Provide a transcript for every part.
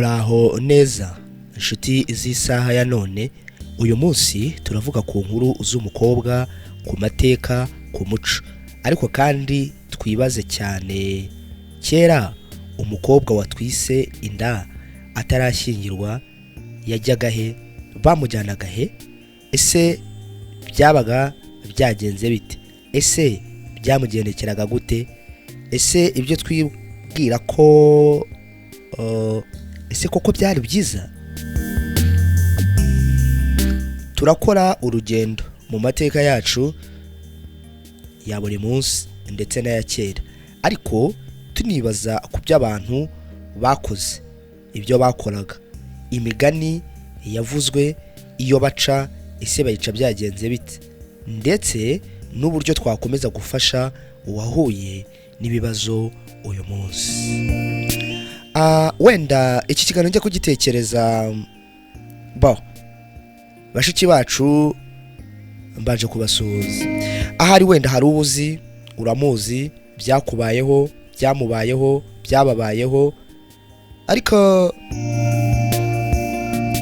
Muraho neza inshuti z'isaha ya none. Uyu munsi turavuga ku nkuru z'umukobwa, ku mateka, ku muco, ariko kandi twibaze cyane: kera umukobwa watwise inda atarashyingirwa yajyaga he? Bamujyanaga he? Ese byabaga byagenze bite? Ese byamugendekeraga gute? Ese ibyo twibwira ko ese koko byari byiza? Turakora urugendo mu mateka yacu ya buri munsi ndetse n'aya kera, ariko tunibaza ku byo abantu bakoze, ibyo bakoraga, imigani yavuzwe, iyo baca, ese bayica byagenze bite, ndetse n'uburyo twakomeza gufasha uwahuye n'ibibazo uyu munsi. Wenda iki kiganiro njya kugitekereza, bo bashiki bacu mbanje kubasuhuza. Ahari wenda hari ubuzi, uramuzi, byakubayeho, byamubayeho, byababayeho, ariko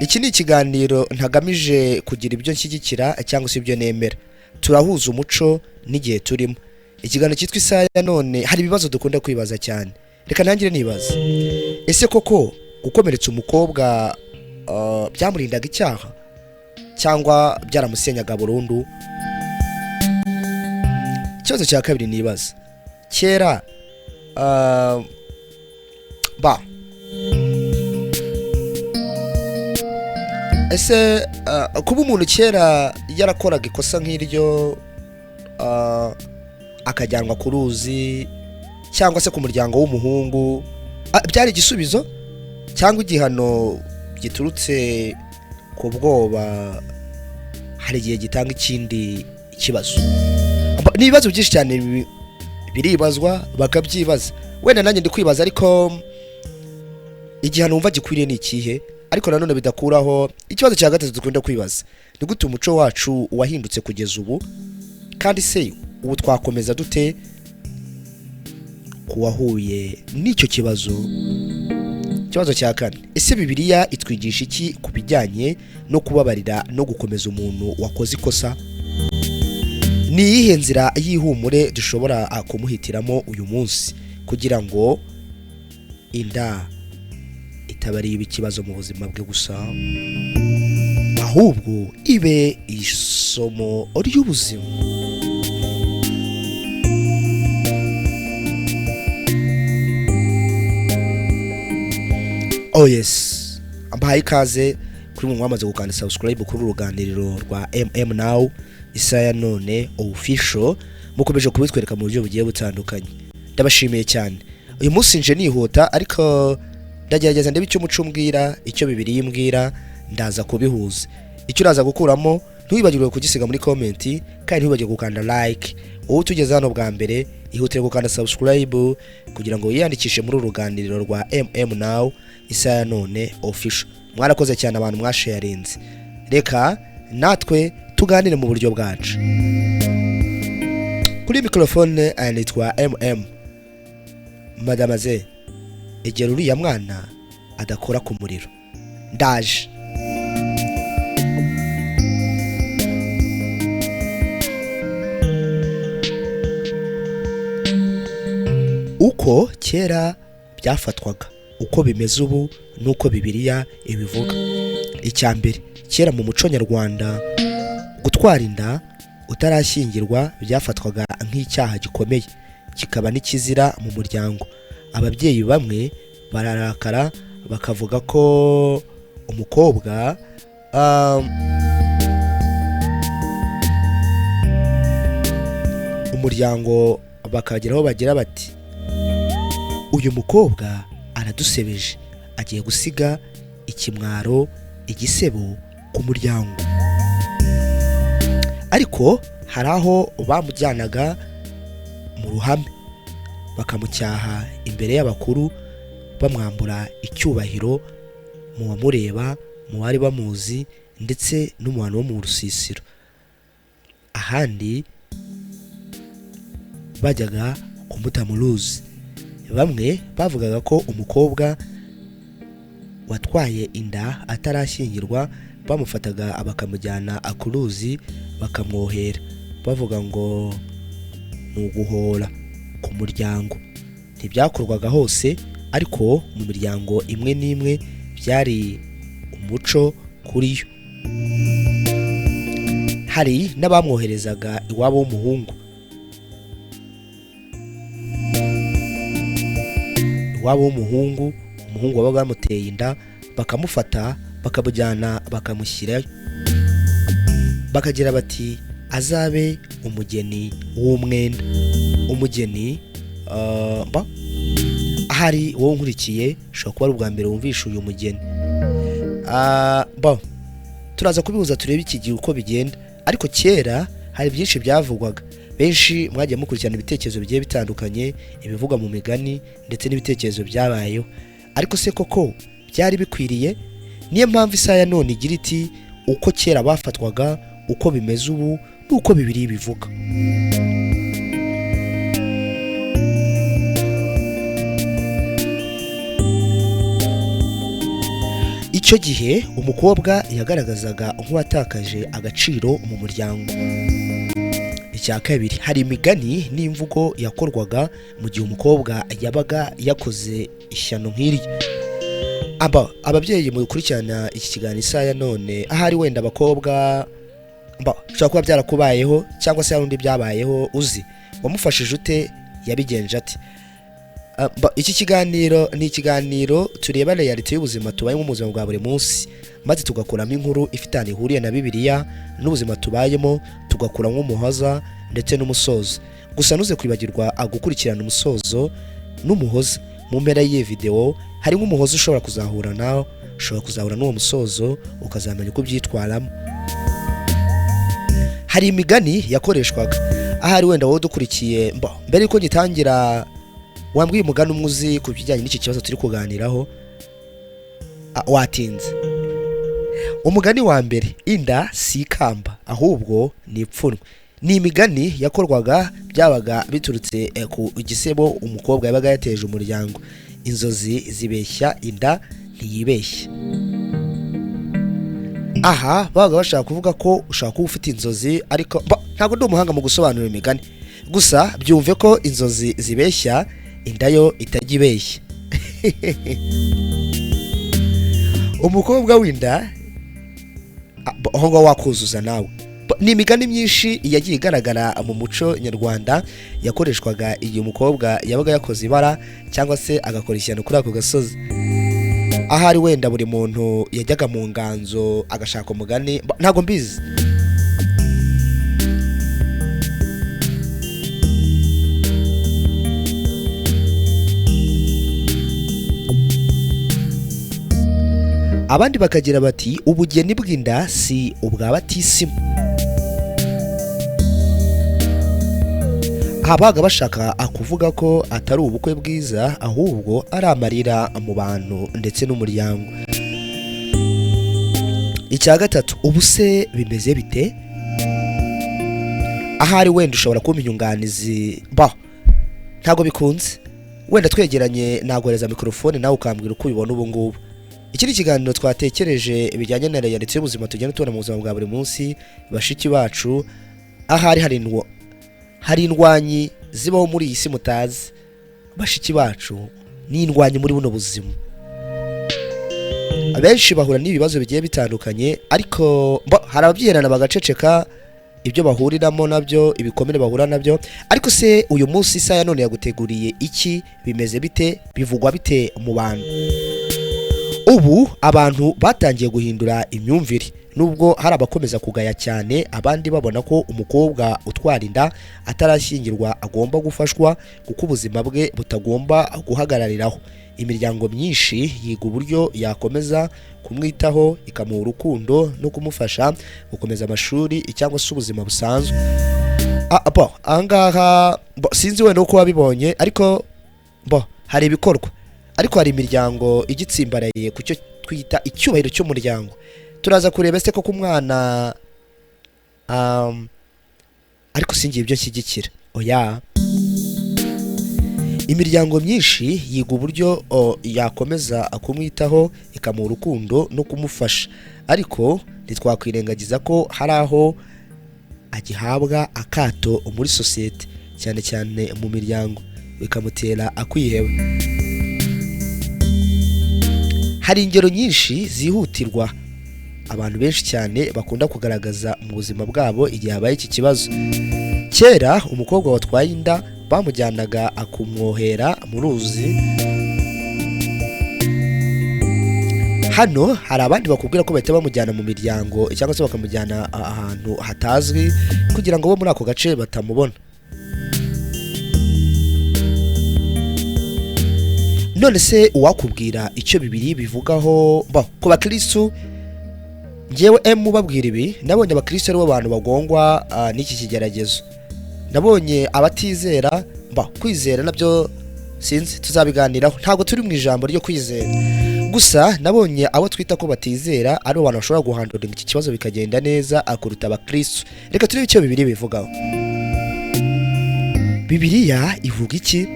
iki ni ikiganiro ntagamije kugira ibyo nshyigikira cyangwa se ibyo nemera. Turahuza umuco n'igihe turimo. Ikiganiro cyitwa Isaha ya None, hari ibibazo dukunda kwibaza cyane. Reka ntangire nibaza: ese koko gukomeretsa umukobwa byamurindaga icyaha cyangwa byaramusenyaga burundu? Ikibazo cya kabiri nibaza: kera ba ese kuba umuntu kera yarakoraga ikosa nk'iryo, akajyanwa ku ruzi cyangwa se ku muryango w'umuhungu, byari igisubizo cyangwa igihano giturutse ku bwoba hari igihe gitanga ikindi kibazo? Ni ibibazo byinshi cyane biribazwa, bakabyibaza. Wenda nanjye ndi kwibaza, ariko igihano wumva gikwiriye ni ikihe? Ariko nanone bidakuraho ikibazo cya gatatu dukunda kwibaza: ni gute umuco wacu wahindutse kugeza ubu? Kandi se ubu twakomeza dute ku wahuye n'icyo kibazo? Ikibazo cya kane: ese Bibiliya itwigisha iki ku bijyanye no kubabarira no gukomeza umuntu wakoze ikosa? Ni iyihe nzira y'ihumure dushobora kumuhitiramo uyu munsi kugira ngo inda itaba ari ikibazo mu buzima bwe gusa, ahubwo ibe isomo ry'ubuzima? Oh yes, mbahaye ikaze kuri mwe mwamaze gukanda subscribe kuri uru ruganiriro rwa MM Now, Isaha ya None Official. Mukomeje kubitwereka mu buryo bugiye butandukanye, ndabashimiye cyane. Uyu munsi nje nihuta, ariko ndagerageza ndebe icyo umuco umbwira, icyo Bibiliya imbwira, ndaza kubihuza. Icyo uraza gukuramo ntiwibagirwe kugisiga muri comment, kandi ntiwibagirwe gukanda like. Wowe utugeze hano bwa mbere, ihutire gukanda subscribe kugira ngo wiyandikishe muri uru ruganiriro rwa MM Now, Isaha ya None Official. Mwarakoze cyane abantu mwasharinze. Reka natwe tuganire mu buryo bwacu. Kuri mikorofone nitwa MM. Madamaze, egera uriya mwana adakora ku muriro, ndaje. Uko kera byafatwaga, uko bimeze ubu n'uko Bibiliya ibivuga. Icya mbere, kera mu muco nyarwanda gutwara inda utarashyingirwa byafatwaga nk'icyaha gikomeye, kikaba n'ikizira mu muryango. Ababyeyi bamwe bararakara, bakavuga ko umukobwa umuryango bakagera aho bagira bati: "Uyu mukobwa aradusebeje, agiye gusiga ikimwaro, igisebo ku muryango." Ariko hari aho bamujyanaga mu ruhame, bakamucyaha imbere y'abakuru, bamwambura icyubahiro mu bamureba, mu bari bamuzi, ndetse no mu bantu bo mu rusisiro. Ahandi bajyaga kumuta mu ruzi. Bamwe bavugaga ko umukobwa Watwaye inda atarashyingirwa bamufataga bakamujyana ku ruzi bakamwohera, bavuga ngo ni uguhora ku muryango. Ntibyakorwaga hose, ariko mu miryango imwe n'imwe byari umuco kuri yo. Hari n'abamwoherezaga iwabo w'umuhungu. Iwabo w'umuhungu, umuhungu wabaga bamuteye inda, bakamufata bakamujyana bakamushyirayo, bakagira bati azabe umugeni w'umwenda. Umugeni ahari wowe unkurikiye ushobora kuba ari ubwa mbere wumvishe uyu mugeni. Turaza kubihuza turebe iki gihe uko bigenda, ariko kera hari byinshi byavugwaga. Benshi mwagiye mukurikirana ibitekerezo bigiye bitandukanye, ibivugwa mu migani ndetse n'ibitekerezo byabayeho. Ariko se koko byari bikwiriye? Niyo mpamvu isaha ya none igira iti uko kera bafatwaga, uko bimeze ubu n'uko Bibiliya bivuga. Icyo gihe umukobwa yagaragazaga nk'uwatakaje agaciro mu muryango. Icya kabiri, hari imigani n'imvugo yakorwaga mu gihe umukobwa yabaga yakoze ishyano nk'iryo. Ababyeyi mukurikirana iki kiganiro isaha ya none, ahari wenda abakobwa ushobora kuba byarakubayeho cyangwa se hari undi byabayeho uzi, wamufashije ute, yabigenje ate? Iki kiganiro ni ikiganiro tureba reality y'ubuzima tubayemo mu buzima bwa buri munsi, maze tugakuramo inkuru ifite ahantu ihuriye na Bibiliya n'ubuzima tubayemo, tugakuramo umuhoza ndetse n'umusozo. Gusa ntuze kwibagirwa gukurikirana umusozo n'umuhoza. Mu mpera y'iyi video harimo umuhoza ushobora kuzahura nawe, ushobora kuzahura n'uwo musozo ukazamenya uko ubyitwaramo. Hari imigani yakoreshwaga. Ahari wenda wowe dukurikiye, mbere yuko ngitangira wambwiye umugani umwe uzi ku bijyanye n'iki kibazo turi kuganiraho, watinze. Umugani wa mbere, inda si ikamba ahubwo ni ipfunwe. Ni imigani yakorwaga byabaga biturutse ku gisebo umukobwa yabaga yateje umuryango. Inzozi zibeshya, inda ntiyibeshya. Aha babaga bashaka kuvuga ko ushaka kuba ufite inzozi, ariko ntabwo ndi umuhanga mu gusobanura imigani, gusa byumve ko inzozi zibeshya, inda yo itajya ibeshya. Umukobwa w'inda aho ngaho wakuzuza nawe. Ni imigani myinshi yagiye igaragara mu muco nyarwanda yakoreshwaga igihe umukobwa yabaga yakoze ibara cyangwa se agakora ishyano kuri ako gasozi. Ahari wenda buri muntu yajyaga mu nganzo agashaka umugani, ntabwo mbizi. Abandi bakagira bati ubugeni bw'inda si ubwa batisimu. Abaga bashaka kuvuga ko atari ubukwe bwiza ahubwo ari amarira mu bantu ndetse n'umuryango. Icya gatatu, ubu se bimeze bite? Ahari wenda ushobora kumpa inyunganizi, ntabwo bikunze. Wenda twegeranye naguhereza mikrofone nawe ukambwira uko ubibona ubu ngubu. Iki ni ikiganiro twatekereje bijyanye na reality y'ubuzima tugenda tubona mu buzima bwa buri munsi. Bashiki bacu, ahari hari indwanyi zibaho muri iyi si mutazi. Bashiki bacu ni indwanyi muri buno buzima. Abenshi bahura n'ibibazo bigiye bitandukanye, ariko hari ababyiherana bagaceceka ibyo bahuriramo nabyo, ibikomere bahura nabyo. Ariko se uyu munsi isaha ya none yaguteguriye iki? Bimeze bite? Bivugwa bite mu bantu? Ubu abantu batangiye guhindura imyumvire, nubwo hari abakomeza kugaya cyane, abandi babona ko umukobwa utwara inda atarashyingirwa agomba gufashwa kuko ubuzima bwe butagomba guhagarariraho. Imiryango myinshi yiga uburyo yakomeza kumwitaho, ikamuha urukundo no kumufasha gukomeza amashuri cyangwa se ubuzima busanzwe. Ahangaha sinzi wenda uko wabibonye, ariko hari ibikorwa, ariko hari imiryango igitsimbaraye ku cyo twita icyubahiro cy'umuryango. Turaza kureba se koko umwana ariko singiye ibyo nshyigikira. Oya. Imiryango myinshi yiga uburyo yakomeza kumwitaho, ikamuha urukundo no kumufasha, ariko ntitwakwirengagiza ko hari aho agihabwa akato muri sosiyete, cyane cyane mu miryango, bikamutera kwiheba. Hari ingero nyinshi zihutirwa abantu benshi cyane bakunda kugaragaza mu buzima bwabo igihe habaye iki kibazo. Kera umukobwa watwaye inda bamujyanaga kumwohera mu ruzi. Hano hari abandi bakubwira ko bahita bamujyana mu miryango cyangwa se bakamujyana ahantu hatazwi kugira ngo bo muri ako gace batamubona. None se uwakubwira icyo Bibiliya bivugaho ku bakristu? Ngewe mubabwira ibi, nabonye abakristu aribo bantu bagongwa n'iki kigeragezo. Nabonye abatizera, kwizera nabyo sinzi, tuzabiganiraho, ntabwo turi mu ijambo ryo kwizera. Gusa nabonye abo twita ko batizera ari abantu bashobora guhandura iki kibazo bikagenda neza kuruta abakristu. Reka turebe icyo Bibiliya bivugaho. Bibiliya ivuga iki?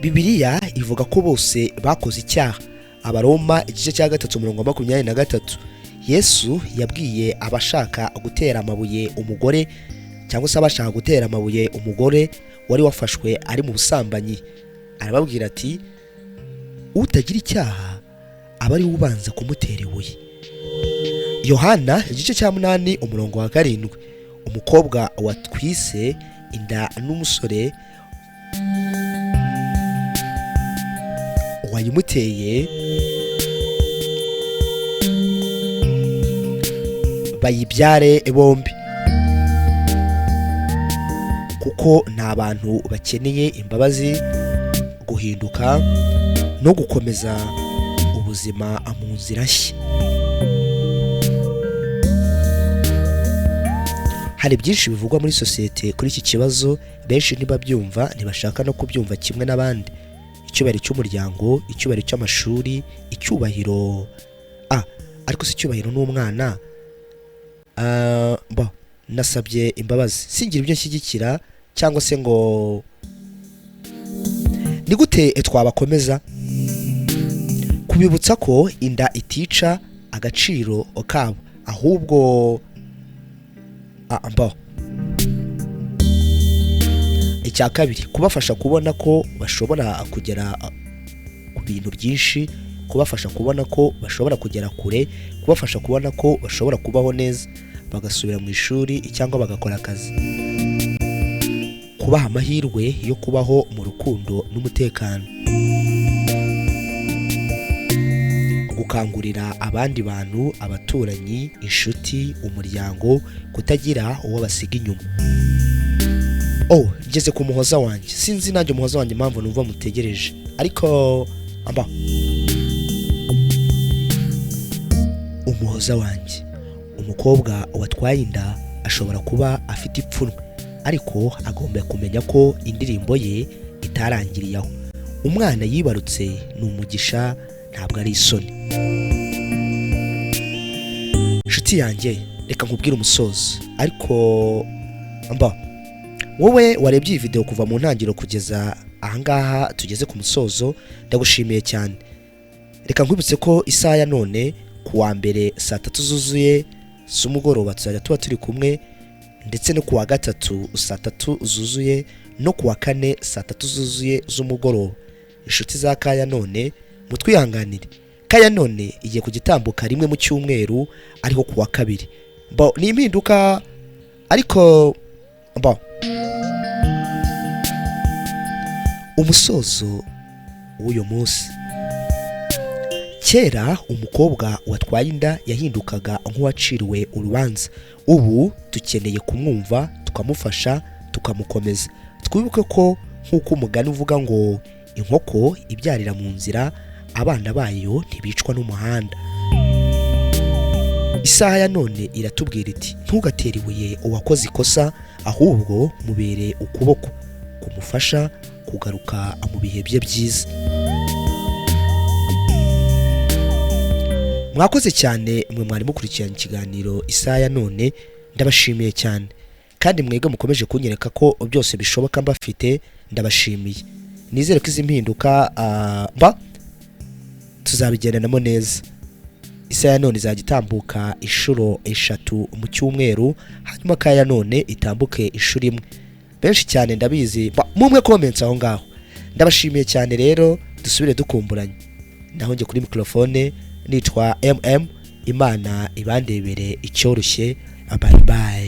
Bibiliya ivuga ko bose bakoze icyaha. Abaroma igice cya 3 umurongo 23. Yesu yabwiye abashaka gutera amabuye umugore, cyangwa se abashaka gutera amabuye umugore wari wafashwe ari mu busambanyi, arababwira ati utagira icyaha aba ari ubanza kumutera ibuye. Yohana igice cya 8 umurongo wa 7. Umukobwa watwise inda n'umusore wayimuteye bayibyare bombi, kuko nta bantu bakeneye imbabazi, guhinduka no gukomeza ubuzima mu nzira nshya. Hari byinshi bivugwa muri sosiyete kuri iki kibazo, benshi ntibabyumva, ntibashaka no kubyumva kimwe n'abandi. Icyubahiro cy'umuryango, icyubahiro cy'amashuri, icyubahiro ariko si icyubahiro n'umwana. Nasabye imbabazi, singira ibyo nshyigikira cyangwa se ngo ni gute twabakomeza kubibutsa ko inda itica agaciro kabo, ahubwo icya kabiri, kubafasha kubona ko bashobora kugera ku bintu byinshi, kubafasha kubona ko bashobora kugera kure, kubafasha kubona ko bashobora kubaho neza, bagasubira mu ishuri cyangwa bagakora akazi, kubaha amahirwe yo kubaho mu rukundo n'umutekano, gukangurira abandi bantu, abaturanyi, inshuti, umuryango, kutagira uwo basiga inyuma. Ngeze ku muhoza wanjye, sinzi nanjye umuhoza wanjye impamvu numva mutegereje, ariko umuhoza wanjye, umukobwa watwaye inda ashobora kuba afite ipfunwe, ariko agomba kumenya ko indirimbo ye itarangiriye aho. Umwana yibarutse ni umugisha, ntabwo ari isoni. Inshuti yanjye, reka nkubwire umusozo, ariko wowe warebye iyi video kuva mu ntangiriro kugeza ahangaha tugeze ku musozo, ndagushimiye cyane. Reka nkwibutse ko isaha ya none kuwa mbere saa 3 zuzuye z'umugoroba tuzajya tuba turi kumwe, ndetse no kuwa gatatu saa 3 zuzuye no kuwa kane saa 3 zuzuye z'umugoroba. Inshuti za Kaya None mutwihanganire, Kaya None igiye kugitambuka rimwe mu cyumweru, ariho kuwa kabiri. Ni impinduka, ariko umusozo w'uyu munsi. Kera umukobwa watwaye inda yahindukaga nk'uwaciriwe urubanza. Ubu dukeneye kumwumva, tukamufasha, tukamukomeza. Twibuke ko nk'uko umugani uvuga ngo inkoko ibyarira mu nzira, abana bayo ntibicwa n'umuhanda. Isaha ya none iratubwira iti ntugatere ibuye uwakoze ikosa, ahubwo mubere ukuboko kumufasha kugaruka mu bihe bye byiza. Mwakoze cyane mwe mwari mukurikirana ikiganiro Isaha ya None, ndabashimiye cyane, kandi mwebwe mukomeje kunyereka ko byose bishoboka mbafite, ndabashimiye. Nizere ko izi mpinduka mba tuzabigendanamo neza. Isaha ya none izajya itambuka inshuro eshatu mu cyumweru, hanyuma akaya ya none itambuke inshuro imwe. Benshi cyane ndabizi mumwe comments aho ngaho. Ndabashimiye cyane rero, dusubire dukumburanye. Naho njye kuri microphone nitwa Imana ibandebere icyoroshye. Bye bye.